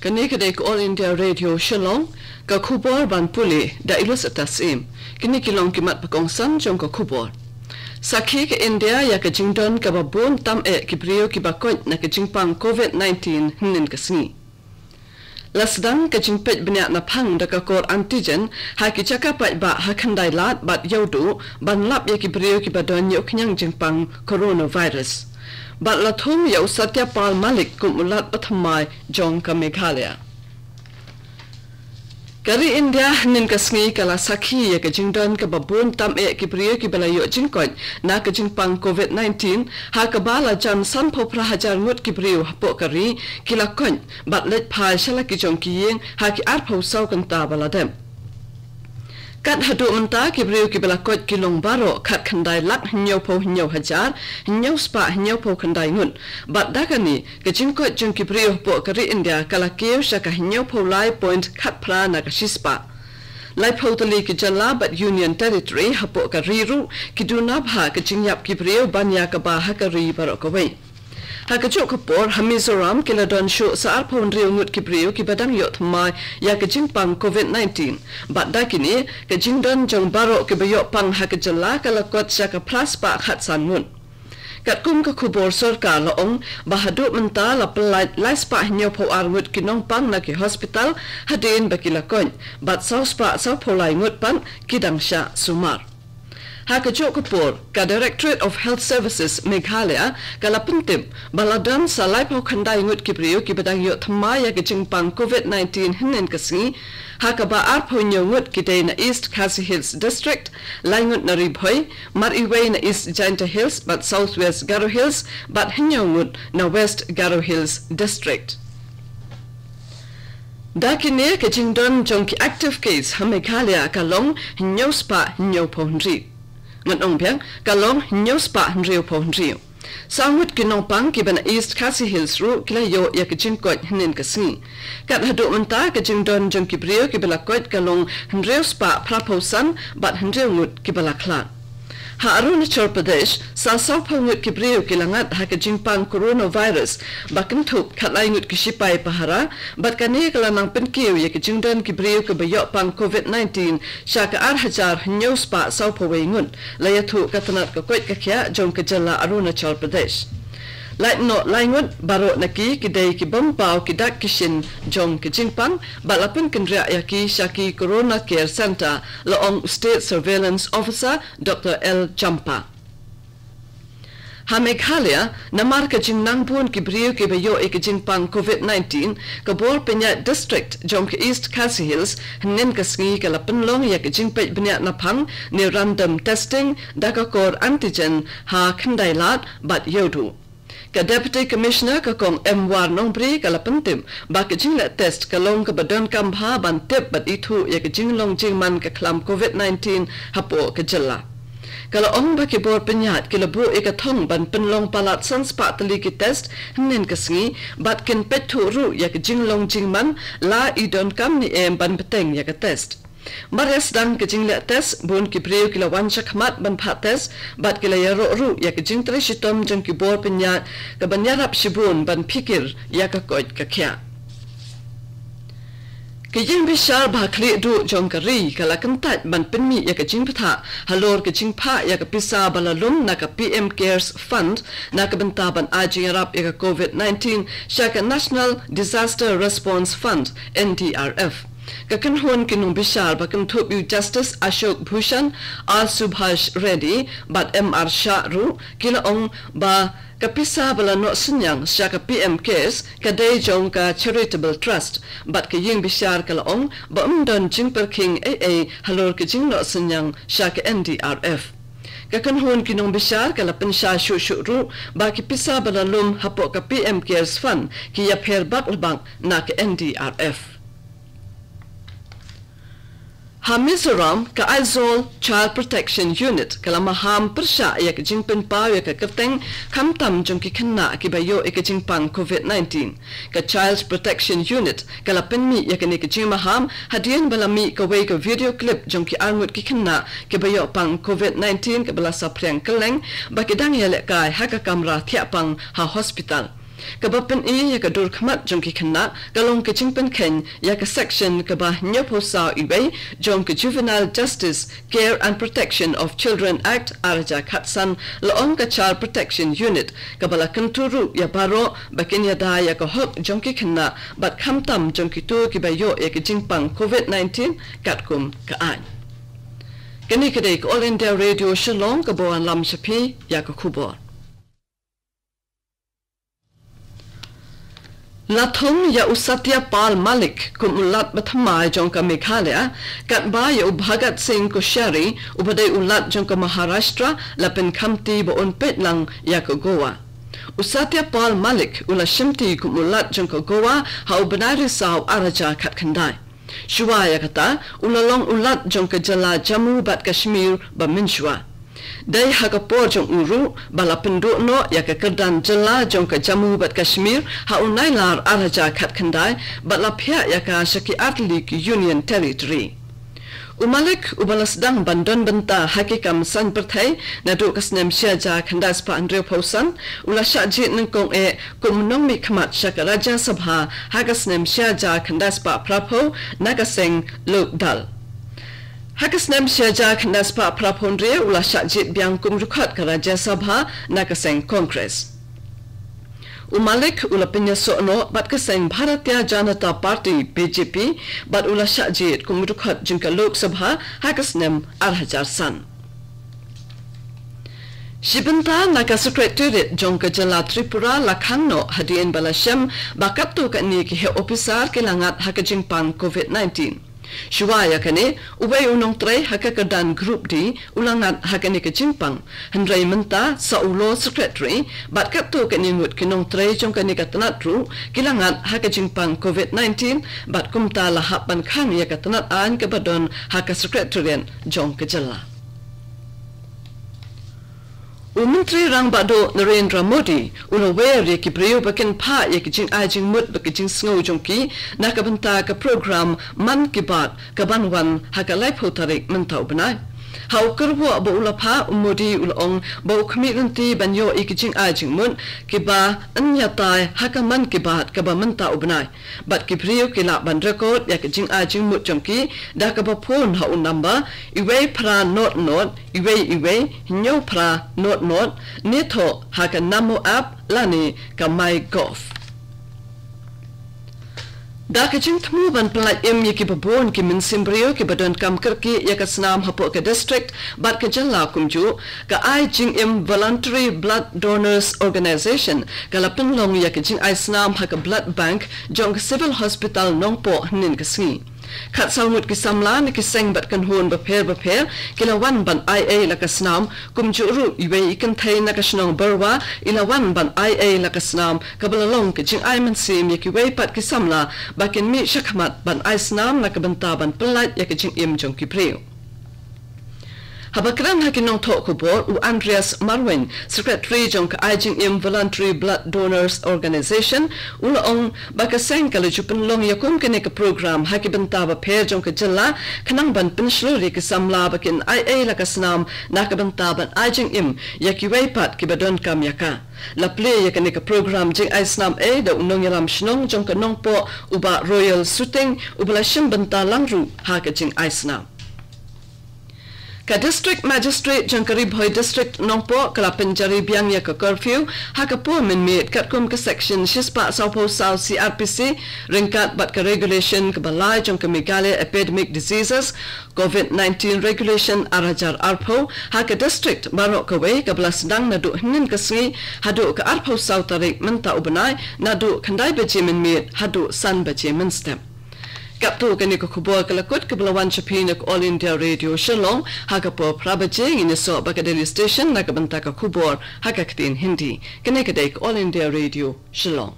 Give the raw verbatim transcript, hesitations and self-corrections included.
Kane ka dei ka All India Radio Shillong, ka khubor ban pule da Elizabeth Syiem. Kine ki long ki mat ba kongsan jong ka khubor. Sakhi ka India ïa ka jingdon kaba bun tam eh ki briew kiba koit na ka jingpang covid nineteen hynnin ka sngi. La sdang ka jingpeit bniah naphang da ka kor antigen ha ki jaka paidbah ha Khyndai Lad bad Ïewduh ban lap ïa ki briew kiba don ïa u khñiang jingpang coronavirus. Bad la thung ïa u Satya Pal Malik kum u Lat bathymmai jong ka Meghalaya. Ka ri India hynnin ka sngi ka la sakhi ïa ka jingdon kaba bun tam eh ki briew kiba la ïoh jingkoit na ka jingpang covid nineteen, ha kaba la jan sanphew phra hajar ngut ki briew hapoh ka ri ki la koit bad leit phai sha la ki jong ki ïing ha ki arphew saw kynta ba la dep. Kat haduh mynta ki briew kiba la koit ki long baroh khatkhyndai lak hynñiewphew hynñiew hajar hynñiew spah hynñiewphew khyndai ngut. Bad da kane, ka jingkoit jong ki briew hapoh ka ri India ka la kiew sha ka hynñiewphew lai point khatphra na ka shispah. Laiphew tylli ki jylla bad Union Territory hapoh ka ri ruh ki duna bha ka jingïap ki briew ban ïa kaba ha ka ri baroh kawei. Ha kajuh ka por, ha Mizoram ki la don shuh sa arphew hynriew ngut ki briew kiba dang ïoh thymmai ïa ka jingpang covid nineteen. Bad da kine, ka jingdon jong baroh kiba ïoh pang ha ka jylla ka la kot sha ka phra spah khatsan ngut. Katkum ka khubor sorkar la ong ba haduh mynta la pyllait lai spah hynñiewphew ar ngut ki nongpang na ki hospital hadien ba ki la koit, bad saw spah sawphew lai ngut pat ki dang shah sumar. Ha kajuh ka por, ka Directorate of Health Services Meghalaya ka la pyntip ba la don sa laiphew khyndai ngut ki briew kiba dang ïoh thymmai ïa ka jingpang covid nineteen hynnin ka sngi, ha kaba arphew hynñiew ngut ki dei na East Khasi Hills District, lai ngut na Ri Bhoi, mar iwei na East Jaintia Hills bad South West Garo Hills, bad hynñiew ngut na West Garo Hills District. Da kine, ka jingdon jong ki active case ha Meghalaya ka long hynñiew spah hynñiewphew hynriew. Ngan ong biang, ka long hynñiew spah hynriewphew hynriew. Saw ngut ki nongpang kiba na East Khasi Hills ruh ki la ïoh ïa ka jingkoit hynnin ka sngi. Kat haduh mynta, ka jingdon jong ki briew kiba la koit ka long hynriew spah phraphew san bad hynriew ngut kiba la khlad. Ha Arunachal Pradesh, sa sawphew ngut ki briew ki la ngat ha ka jingpang coronavirus, ba kynthup khatlai ngut ki shipai pahara, bad kane ka la nang pynkiew ïa ka jingdon ki briew kiba ïoh pang covid nineteen sha ka ar hajar hynñiew spah sawphew wei ngut, la ïathuh ka tnat ka koit ka khiah jong ka jylla Arunachal Pradesh. Lait noh lai ngut, baroh na ki ki dei ki bym paw ki dak ki shin jong ka jingpang, bad la pynkynriah ïa ki sha ki Corona Care Centre, la ong u State Surveillance Officer, Doctor L Champa. Ha Meghalaya, namar ka jingnang bun ki briew kiba ïoh ïa ka jingpang covid nineteen, ka bor pynïaid district jong ka East Khasi Hills hynnin ka sngi ka la pynlong ïa ka jingpeit bniah naphang ne random testing da ka kor antigen ha Khyndai Lad bad Ïewduh. Ka Deputy Commissioner, ka Kong M War Nongbri, ka la pyntip ba ka jingleh test ka long kaba donkam bha ban tip bad ithuh ïa ka jinglong jingman ka khlam covid nineteen hapoh ka jylla. Ka la ong ba ki bor pynïaid ki la buh ïa ka thong ban pynlong palat san spah tylli ki test hynnin ka sngi, bad kin peit thuh ruh ïa ka jinglong jingman, la i donkam ne em ban bteng ïa ka test. Mar ïa sdang ka jingleh test, bun ki briew ki la wan shakhmat ban phah test, bad ki la ïaroh ruh ïa ka jingtrei shitom jong ki bor pynïaid, kaban ïarap shibun ban phikir ïa ka koit ka khiah. Ka ïing bishar ba khlieh duh jong ka ri ka la kyntait ban pynmih ïa ka jingpynthah halor ka jingphah ïa ka pisa ba la lum na ka P M Cares Fund, na ka bynta ban ai jingïarap ïa ka covid nineteen sha ka National Disaster Response Fund, N D R F. Ka kynhun ki nongbishar ba kynthup ïa u Justice Ashok Bhushan, R Subhash Reddy bad M R Shah ruh ki la ong ba ka pisa ba la noh synñiang sha ka P M Cares ka dei jong ka Charitable Trust, bad ka ïing bishar ka la ong ba ym don jingpyrkhing ei ei halor ka jingnoh synñiang sha ka N D R F. Ka kynhun ki nongbishar ka la pynshai shuh shuh ruh ba ki pisa ba la lum hapoh ka P M Cares Fund ki ïapher bak la bak na ka N D R F. Ha Mizoram, ka Aizawl Child Protection Unit ka la maham pyrshah ïa ka jingpynpaw ïa ka kyrteng khamtam jong ki khynnah kiba ïoh ïa ka jingpang covid nineteen. Ka Child Protection Unit ka la pynmih ïa kane ka jingmaham hadien ba la mih kawei ka video clip jong ki arngut ki khynnah kiba ïoh pang covid nineteen kaba la saphriang kylleng ba ki dang ïalehkai ha ka kamra thiah pang ha hospital. Kaba pyni ïa ka dur khmat jong ki khynnah ka long ka jingpynkheiñ ïa ka section kaba hynñiewphew saw A jong ka Juvenile Justice, Care and Protection of Children Act ar hajar khatsan, la ong ka Child Protection Unit, kaba la kyntu ruh ïa baroh ba kin ïada ïa ka hok jong ki khynnah bad khamtam jong kito kiba ïoh ïa ka jingpang covid nineteen katkum ka aiñ. Kane ka dei ka All India Radio Shillong kaba wanlam sha phi ïa ka khubor. La thung ïa u Satya Pal Malik kum u Lat bathymmai jong ka Meghalaya, katba ïa u Bhagat Singh Koshyari uba dei u Lat jong ka Maharashtra la pynkhamti ba un peit lang ïa ka Goa. U Satya Pal Malik u la shimti kum u Lat jong ka Goa ha u bnai Risaw ar hajar khatkhyndai. Shuwa ïa kata, u la long u Lat jong ka jylla Jammu bad Kashmir ba mynshuwa. Dei ha ka por jong u ruh ba la pynduh noh ïa ka kyrdan jylla jong ka Jammu bad Kashmir ha u Nailar ar hajar khatkhyndai bad la phiah ïa ka sha ki artylli ki Union Territory. U Malik uba la sdang ban don bynta ha ki kam saiñ pyrthei naduh ka snem shi hajar khyndai spah hynriewphew san, u la shah jied nyngkong eh kum u nongmihkhmat sha ka Rajya Sabha ha ka snem shi hajar khyndai spah phraphew na ka seng Lok Dal. Ha ka snem shi hajar khyndai spah phraphew hynriew u la shah jied biang kum u dkhot ka Rajya Sabha na ka seng Congress. U Malik u la pynïasoh noh bad ka seng Bharatiya Janata Party, B J P, bad u la shah jied kum u dkhot jong ka Lok Sabha ha ka snem ar hajar san. Shi bynta na ka Secretariat jong ka jylla Tripura la khang noh hadien ba la shem ba katto katne ki heh ophisar ki la ngat ha ka jingpang covid nineteen. Shuwa ïa kane, uwei u nongtrei ha ka kyrdan Group D u la ngat ha kane ka jingpang, hynrei mynta sa u Law Secretary bad katto katne ngut ki nongtrei jong kane ka tnat ruh ki la ngat ha ka jingpang covid nineteen, bad kumta la hap ban khang ïa ka tnat aiñ kaba don ha ka Secretariat jong ka jylla. U Myntri Rangbah Duh Narendra Modi u la wer ïa ki briew ba kin phah ïa ki jingai jingmut bad ki jingsngew jong ki na ka bynta ka program Mann Ki Baat kaban wan ha ka laiphew tarik mynta u bnai. Ha u kyrwoh ba u la phah, u Modi u la ong ba u khmih lynti ban ïoh ïa ki jingai jingmut kiba yn ïatai ha ka Mann Ki Baat kaba mynta u bnai. Bad ki briew ki lah ban record ïa ka jingai jingmut jong ki da kaba phone ha u number iwei phra not not iwei iwei hynñiew phra not not, ne thoh ha ka Namo app lane ka MyGov. Da ka jingthmu ban pynlait im ïa kiba bun ki mynsiem briew kiba donkam kyrkieh ïa ka snam hapoh ka district bad ka jylla kumjuh, ka Ai Jingim Voluntary Blood Donors Organization ka la pynlong ïa ka jingai snam ha ka Blood Bank jong ka Civil Hospital Nongpoh hynnin ka sngi. Khatsaw ngut ki samla na ki seng bad kynhun bapher bapher ki la wan ban ai ei la ka snam, kumjuh ruh iwei i kynthei na ka shnong Barwa i la wan ban ai ei la ka snam, kaba la long ka jingai mynsiem ïa kiwei pat ki samla ba kin mih shakhmat ban ai snam na ka bynta ban pynlait ïa ka jingim jong ki briew. Haba kren ha ki nongthoh khubor, u Andreas Marwein, Secretary jong ka Ai Jingim Voluntary Blood Donors Organization, u la ong ba ka seng ka la ju pynlong ïa kum kane ka program ha ki bynta bapher jong ka jylla, khnang ban pynshlur ïa ki samla ba kin ai ei la ka snam na ka bynta ban ai jingim ïa kiwei pat kiba donkam ïa ka. La plie ïa kane ka program jingai snam ei da u nongïalam shnong jong ka Nongpoh, u Bah Royal Suting, uba la shim bynta lang ruh ha ka jingai snam. Ka District Magistrate jong ka Ri Bhoi District Nongpoh ka la pynjari biang ïa ka curfew ha ka por mynmiet katkum ka section shispah sawphew saw C R P C ryngkat bad ka regulation kaba lai jong ka Meghalaya Epidemic Diseases, covid nineteen Regulation ar hajar arphew ha ka district baroh kawei, kaba la sdang naduh hynnin ka sngi haduh ka arphew saw tarik mynta u bnai, naduh khyndai baje mynmiet haduh san baje mynstep. Katto kane ka khubor ka la kut kaba la wan sha phi na ka All India Radio Shillong. Ha ka por phra baje ngin ïasoh bad ka Delhi Station na ka bynta ka khubor ha ka ktien Hindi. Kane ka dei ka All India Radio Shillong.